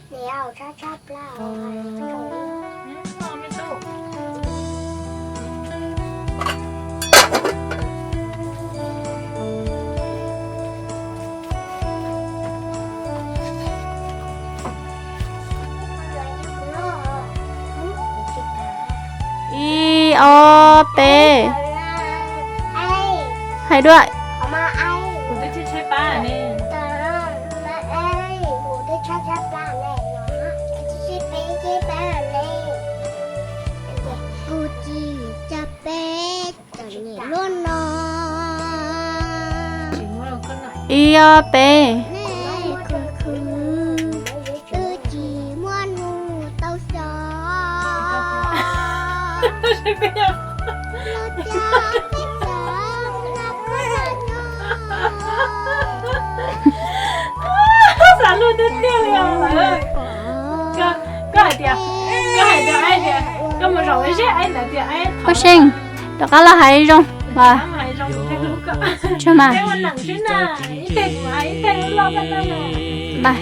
Ib ob peb. Hais dua. Kuv tsis tsa peb txom nyem luaj no. Ib ob peb. Nej khwv khwv, twb tsis muaj nus tau xyov. Los cas peb txawm nqa koj los nyob. Xav luag tiag tiag li os lawm. Koj hais tias, koj hais tias, koj mus zaum zeb ntawd tias, Koj Seej, rov qab los hais zoo mas. Tsuag mas. Mas.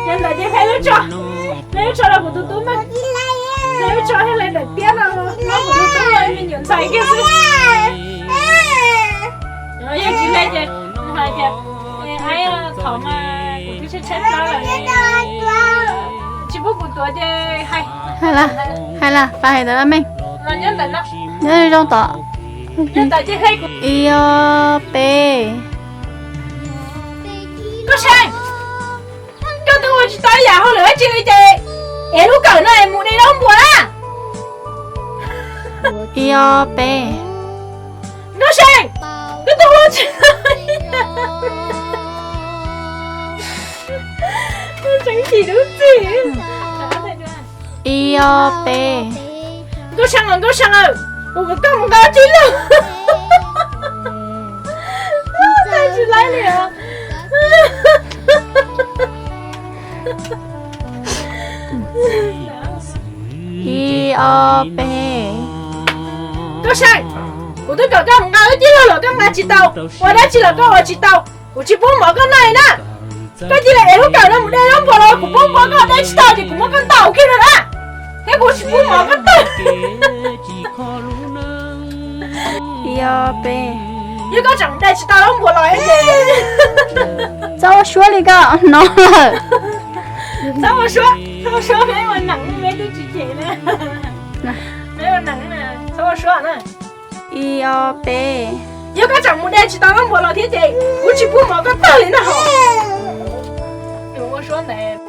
Ces ntawd ces hlais lub tsho, hlais lub tsho rau kuv tus tub mas. Hlais lub tsho thiab hlais daim tiab no, kuv tus tub me nyuam ntxhais kiag xwb. Yog tsis hlais ces hais tias, Aib, thov mas kuv twb tshaib tshaib plab lawm, tsis pub kuv tuav ces hais. Hais las, hais las, pab hais ntawd laj meej. Nyob zoo tod. Ib ob peb. Koj Seej, koj twb ua tsis tau ib yam hauj lwm dab tsi li ces ev lub kawm no es mus de zaub npua na. Ib ob peb. Nkauj Seej, koj twb ua tsis tau. Tseem chim lub txim. Ib ob peb. Nkauj Seej aw, Nkauj Seej aw, kuv kom koj mus nqa tij laug. Tsis laib li os. Ib ob peb. Nkauj Seej, kuv twb kom koj mus nqa wb tij laug los koj nqa tsis tau, ua dab tsi los koj ua tsis tau, kuv tsis pub mov koj noj li na. Koj cia li ev lub kawm no mus de zaub npua los kuv pub mov koj, de tsis tau ces kuv muab koj ntaus kiag no na, thiab kuv tsis pub mov koj tawg. Ib ob peb. Yog koj tseem de tsis tau zaub npua los ces txhob ua suab li koj hnov lawm. Txhob ua suab, txhob ua suab, peb ua neeg peb twb tsis cem na. Peb ua neeg, txhob ua suab na. Ib ob peb. Yog koj tseem mus de tsis tau zaub npua los thiab ces kuv tsis pub mov koj tawg li na hos. Ua suab ntawd.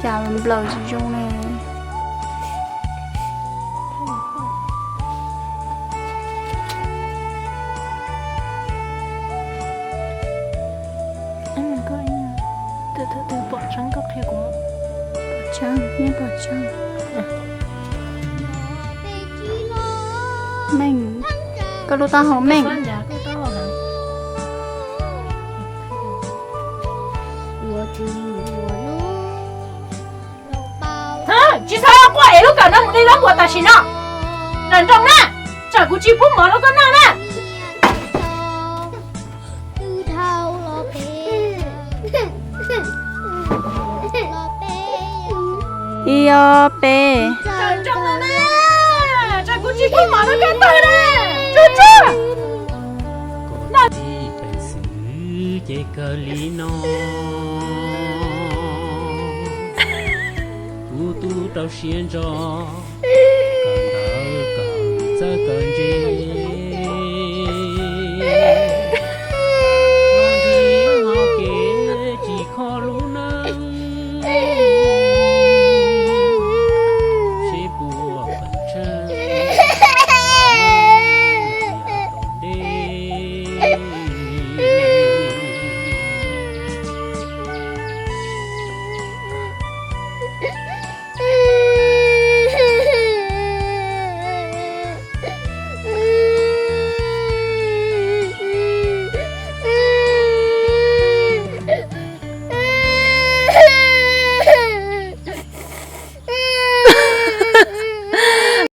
Cas nplaws tsis zoo ne. Tus twg pom tseeb koj qhia kuv. Pom tseeb, yeej pom tseeb. Meej, koj lub taub hau meej. Tsis txhob quaj, ev lub kawm no mus de zaub npua tam sim no. Nram nroog na, tsam kuv tsis pub mov rau koj noj na. Ib ob peb. Tsam kuv tsis pub mov rau koj tawg na. Tsuag tsuag. Ces kawg li no, kuv tub rau siab ntso, kawm ntawv kawm txawj kawm ntse.